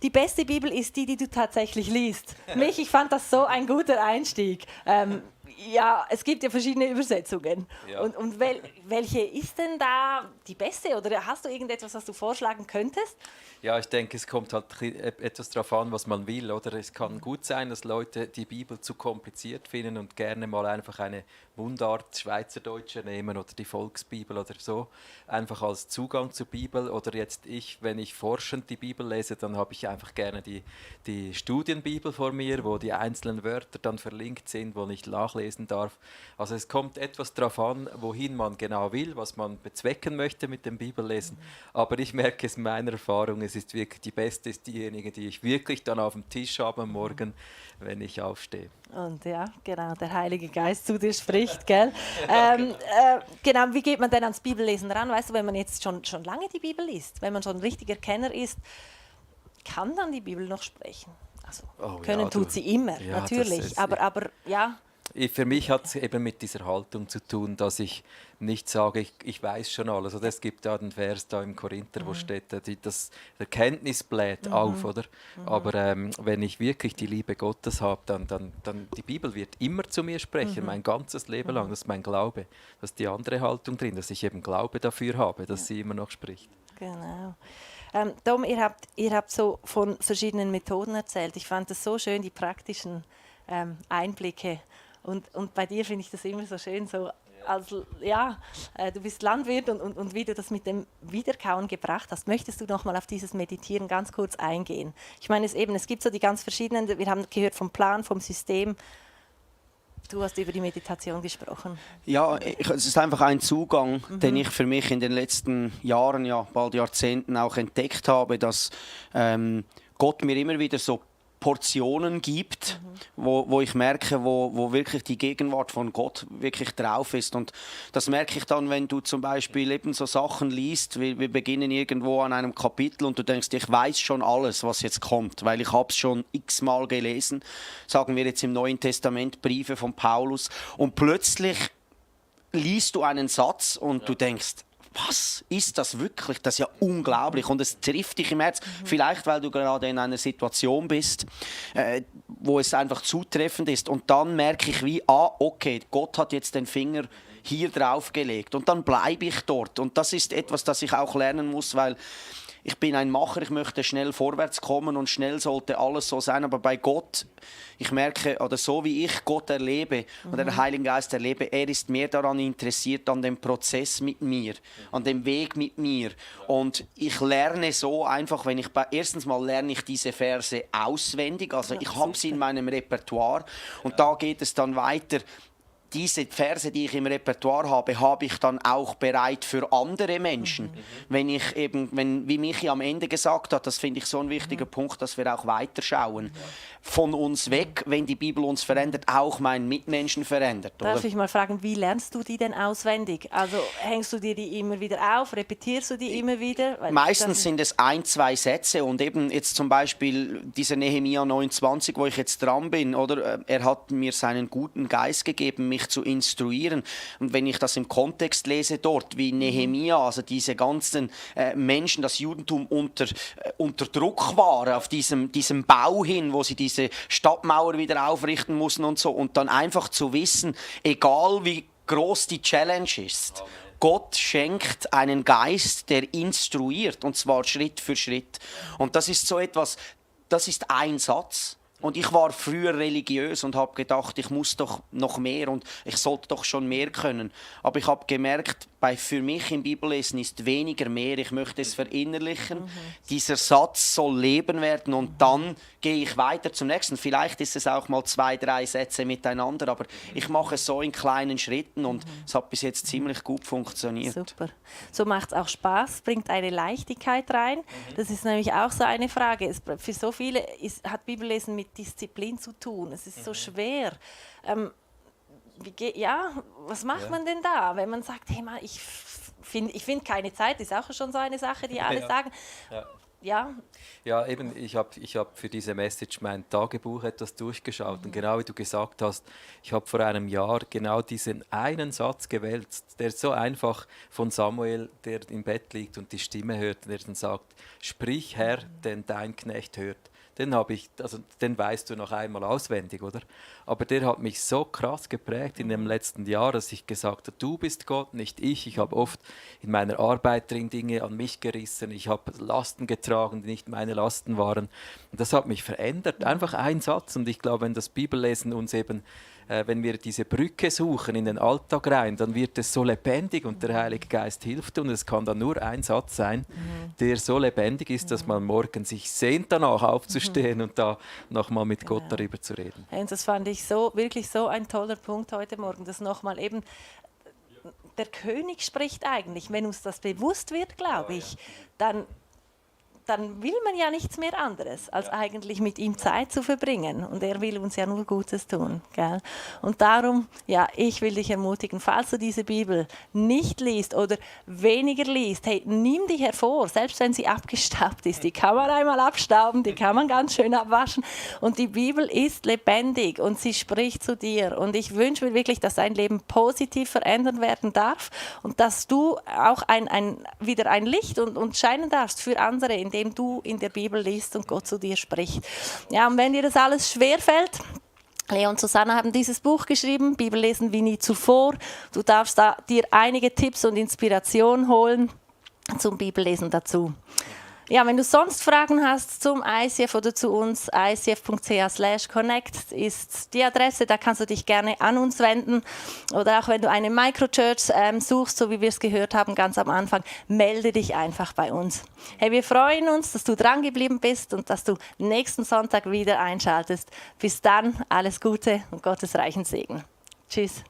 die beste Bibel ist die, die du tatsächlich liest. Ich fand das so ein guter Einstieg. Ja, es gibt ja verschiedene Übersetzungen. Ja. Und welche ist denn da die beste? Oder hast du irgendetwas, was du vorschlagen könntest? Ja, ich denke, es kommt halt etwas darauf an, was man will. Oder? Es kann gut sein, dass Leute die Bibel zu kompliziert finden und gerne mal einfach eine Mundart Schweizerdeutsche nehmen oder die Volksbibel oder so, einfach als Zugang zur Bibel. Oder jetzt wenn ich forschend die Bibel lese, dann habe ich einfach gerne die Studienbibel vor mir, wo die einzelnen Wörter dann verlinkt sind, wo ich nachlesen darf. Also es kommt etwas darauf an, wohin man genau will, was man bezwecken möchte mit dem Bibellesen. Aber ich merke es in meiner Erfahrung, es ist wirklich die beste, ist diejenige, die ich wirklich dann auf dem Tisch habe am Morgen, wenn ich aufstehe. Und ja, genau, der Heilige Geist zu dir spricht, gell? Genau, wie geht man denn ans Bibellesen ran? Weißt du, wenn man jetzt schon lange die Bibel liest, wenn man schon ein richtiger Kenner ist, kann dann die Bibel noch sprechen? Also, tut sie immer, ja, natürlich, aber ja. Für mich hat es eben mit dieser Haltung zu tun, dass ich nicht sage, ich weiß schon alles. Oder es gibt ja den Vers da im Korinther, wo steht, der Kenntnis bläht auf, oder? Aber wenn ich wirklich die Liebe Gottes habe, dann die Bibel wird immer zu mir sprechen, mein ganzes Leben lang. Das ist mein Glaube. Das ist die andere Haltung drin, dass ich eben Glaube dafür habe, dass sie immer noch spricht. Genau. Dom, ihr habt so von verschiedenen Methoden erzählt. Ich fand es so schön, die praktischen Einblicke. Und bei dir finde ich das immer so schön, so also, ja, du bist Landwirt und wie du das mit dem Wiederkauen gebracht hast. Möchtest du noch mal auf dieses Meditieren ganz kurz eingehen? Ich meine, es gibt so die ganz verschiedenen, wir haben gehört vom Plan, vom System. Du hast über die Meditation gesprochen. Ja, es ist einfach ein Zugang, den ich für mich in den letzten Jahren, ja bald Jahrzehnten auch entdeckt habe, dass Gott mir immer wieder so Portionen gibt, wo ich merke, wo wirklich die Gegenwart von Gott wirklich drauf ist. Und das merke ich dann, wenn du zum Beispiel eben so Sachen liest, wir beginnen irgendwo an einem Kapitel und du denkst, ich weiß schon alles, was jetzt kommt, weil ich habe es schon x-mal gelesen, sagen wir jetzt im Neuen Testament, Briefe von Paulus, und plötzlich liest du einen Satz und du denkst, was ist das wirklich? Das ist ja unglaublich und es trifft dich im Herz. Vielleicht, weil du gerade in einer Situation bist, wo es einfach zutreffend ist. Und dann merke ich okay, Gott hat jetzt den Finger hier drauf gelegt. Und dann bleibe ich dort. Und das ist etwas, das ich auch lernen muss, weil ich bin ein Macher, ich möchte schnell vorwärts kommen und schnell sollte alles so sein. Aber bei Gott, ich merke, oder so wie ich Gott erlebe oder den Heiligen Geist erlebe, er ist mehr daran interessiert, an dem Prozess mit mir, an dem Weg mit mir. Und ich lerne so einfach, erstens mal lerne ich diese Verse auswendig, also ich habe sie in meinem Repertoire und da geht es dann weiter. Diese Verse, die ich im Repertoire habe ich dann auch bereit für andere Menschen. Wenn wie Michi am Ende gesagt hat, das finde ich so ein wichtiger Punkt, dass wir auch weiterschauen. Von uns weg, wenn die Bibel uns verändert, auch meinen Mitmenschen verändert. Oder? Darf ich mal fragen, wie lernst du die denn auswendig? Also hängst du dir die immer wieder auf, repetierst du die immer wieder? Meistens sind es 1, 2 Sätze und eben jetzt zum Beispiel dieser Nehemia 29, wo ich jetzt dran bin, oder? Er hat mir seinen guten Geist gegeben, mich zu instruieren. Und wenn ich das im Kontext lese dort, wie Nehemia, also diese ganzen Menschen, das Judentum unter Druck war, auf diesem Bau hin, wo sie diese Stadtmauer wieder aufrichten mussten und so, und dann einfach zu wissen, egal wie groß die Challenge ist, Amen. Gott schenkt einen Geist, der instruiert, und zwar Schritt für Schritt. Und das ist so etwas, das ist ein Satz. Und ich war früher religiös und habe gedacht, ich muss doch noch mehr und ich sollte doch schon mehr können. Aber ich habe gemerkt, für mich im Bibellesen ist weniger mehr. Ich möchte es verinnerlichen. Dieser Satz soll Leben werden und dann gehe ich weiter zum nächsten. Vielleicht ist es auch mal 2, 3 Sätze miteinander, aber ich mache es so in kleinen Schritten und es hat bis jetzt ziemlich gut funktioniert. Super. So macht es auch Spaß, bringt eine Leichtigkeit rein. Das ist nämlich auch so eine Frage. Für so viele hat Bibellesen mit Disziplin zu tun. Es ist so schwer. Was macht man denn da, wenn man sagt, hey, ich finde keine Zeit, ist auch schon so eine Sache, die alle sagen. Ja. ja. Ja, eben, ich hab für diese Message mein Tagebuch etwas durchgeschaut. Und genau wie du gesagt hast, ich habe vor einem Jahr genau diesen einen Satz gewälzt, der ist so einfach von Samuel, der im Bett liegt und die Stimme hört, der dann sagt, sprich Herr, denn dein Knecht hört. Den weißt du noch einmal auswendig, oder? Aber der hat mich so krass geprägt in dem letzten Jahr, dass ich gesagt habe, du bist Gott, nicht ich. Ich habe oft in meiner Arbeit drin Dinge an mich gerissen. Ich habe Lasten getragen, die nicht meine Lasten waren. Und das hat mich verändert. Einfach ein Satz. Und ich glaube, wenn das Bibellesen uns eben, wenn wir diese Brücke suchen in den Alltag rein, dann wird es so lebendig und der Heilige Geist hilft. Und es kann dann nur ein Satz sein, der so lebendig ist, dass man morgen sich sehnt danach aufzustehen und da nochmal mit Gott darüber zu reden. Und das fand ich wirklich so ein toller Punkt heute Morgen, dass nochmal eben der König spricht eigentlich. Wenn uns das bewusst wird, glaube ich, dann will man ja nichts mehr anderes, als eigentlich mit ihm Zeit zu verbringen. Und er will uns ja nur Gutes tun. Gell? Und darum, ja, ich will dich ermutigen, falls du diese Bibel nicht liest oder weniger liest, hey, nimm die hervor, selbst wenn sie abgestaubt ist. Die kann man einmal abstauben, die kann man ganz schön abwaschen. Und die Bibel ist lebendig und sie spricht zu dir. Und ich wünsche mir wirklich, dass dein Leben positiv verändert werden darf und dass du auch wieder ein Licht und scheinen darfst für andere, indem du in der Bibel liest und Gott zu dir spricht. Ja, und wenn dir das alles schwerfällt, Leo und Susanna haben dieses Buch geschrieben, Bibel lesen wie nie zuvor. Du darfst da dir einige Tipps und Inspiration holen zum Bibellesen dazu. Ja, wenn du sonst Fragen hast zum ICF oder zu uns, icf.ch/connect ist die Adresse, da kannst du dich gerne an uns wenden. Oder auch wenn du eine Microchurch suchst, so wie wir es gehört haben ganz am Anfang, melde dich einfach bei uns. Hey, wir freuen uns, dass du dran geblieben bist und dass du nächsten Sonntag wieder einschaltest. Bis dann, alles Gute und Gottes reichen Segen. Tschüss.